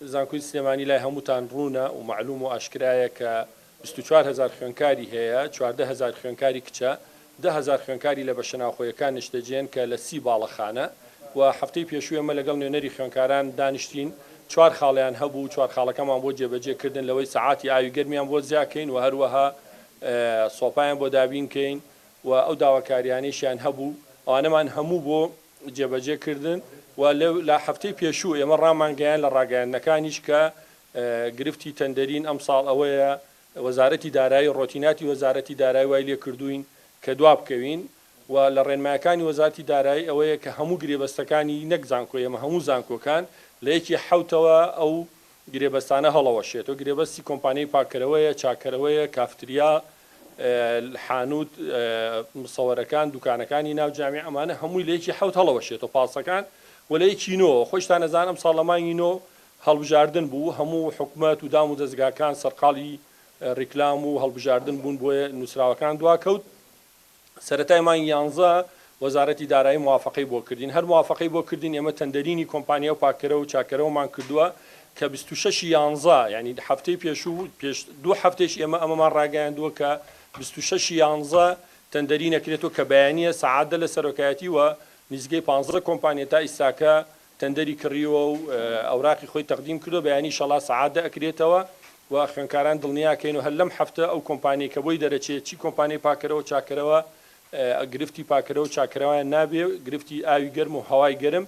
زانکۆی سلێمانی لای هەمووتان ڕوونە و مەعلوم و ئاشکرایە کە 24 هەزار خوێندکاری هەیە، 14 هەزار خوێندکاری کچە، 10 هەزار خوێندکاری لە بەشە ناوخۆیەکان نیشتەجێن کە لە 30 باڵەخانە. و هەفتەی پێشوو ئێمە لەگەڵ نوێنەری خوێندکاران دانیشتین، چوار خاڵیان هەبوو، چوار خاڵەکەمان بۆ جێبەجێ کردن، لەوەی سەعاتی ئاوی گەرمیان بۆ زیاکەین و هەروەها سۆپایان بۆ دابین کەین و ئەو داواکاریانەیشیان هەبوو، ئەوانەمان هەموو بۆ جێبەجێ کردن. و لە هەفتەی پێشوو ئێمە ڕامانگەیان لە ڕاگەیاندنەکانیش کە گرفتی تەندەرین ئەمساڵ ئەوەیە وەزارەتی دارایی، ڕۆتیناتی وەزارەتی دارایی وای لێ کردوین کە دوا بکەوین. و لە ڕێنمایەکانی وەزارەتی دارایی ئەوەیە کە هەموو گرێبەستەکانی نەک زانکۆ ئێمە، هەموو زانکۆکان لە 1/7ەوە ئەو گرێبەستانە هەڵەوەشێتەوە. گرێبەستی کۆمپانیای پاککەرەوەیە، چاککەرەوەیە، کافتریا، حانوت، مسەوەرەکان، دوکانەکانی ناو جامی، ئەمانە هەمووی لە 1/7 هەڵەوەشێتەوە پاسەکان. و لە 1/9، خۆشتان ئەزان ئەم ساڵ لە مانگی 9 هەڵبژاردن بوو، هەموو حکومەت و دام و دەزگاکان سەرقاڵی ڕیکلام و هەڵبژاردن بوون، بۆیە نووسراوەکان دواکەوت. سەرەتای مانگی 11 وەزارەتی دارایی موافقەی بۆ کردین. هەر موافقەی بۆ کردین، ئێمە تەندەرینی کۆمپانیا و پاککەرەوە و چاککەرەوەمان کردووە کە 26/11، یعنی هەفتەی پێشوو، پێش دوو هەفتەیش ئێمە ئەمەمان ڕاگەیاندووە کە 26/11 تەندەری نەکرێتەوە کە بەیانیە سەعات 10 لە سەرۆکایەتی. و نزیکەی 15 کۆمپانیا تا ئیستاکە تەندەری کڕیوە و ئەوراقی خۆی تەقدیم کردو. بەیانی ئیشەڵا سەعات 10 ئەکرێتەوە و خوێندکاران دڵنیاکەین و هەر لەم هەفتە ئەو کۆمپانیای کە بۆی دەرەچێت، چی کۆمپانیای پاکەرەوە چاکەرەوە، گرفتی پاکەرەوە چاکەرەوەیان نابێ، گرفتی ئاوی گەرم و هەوای گەرم.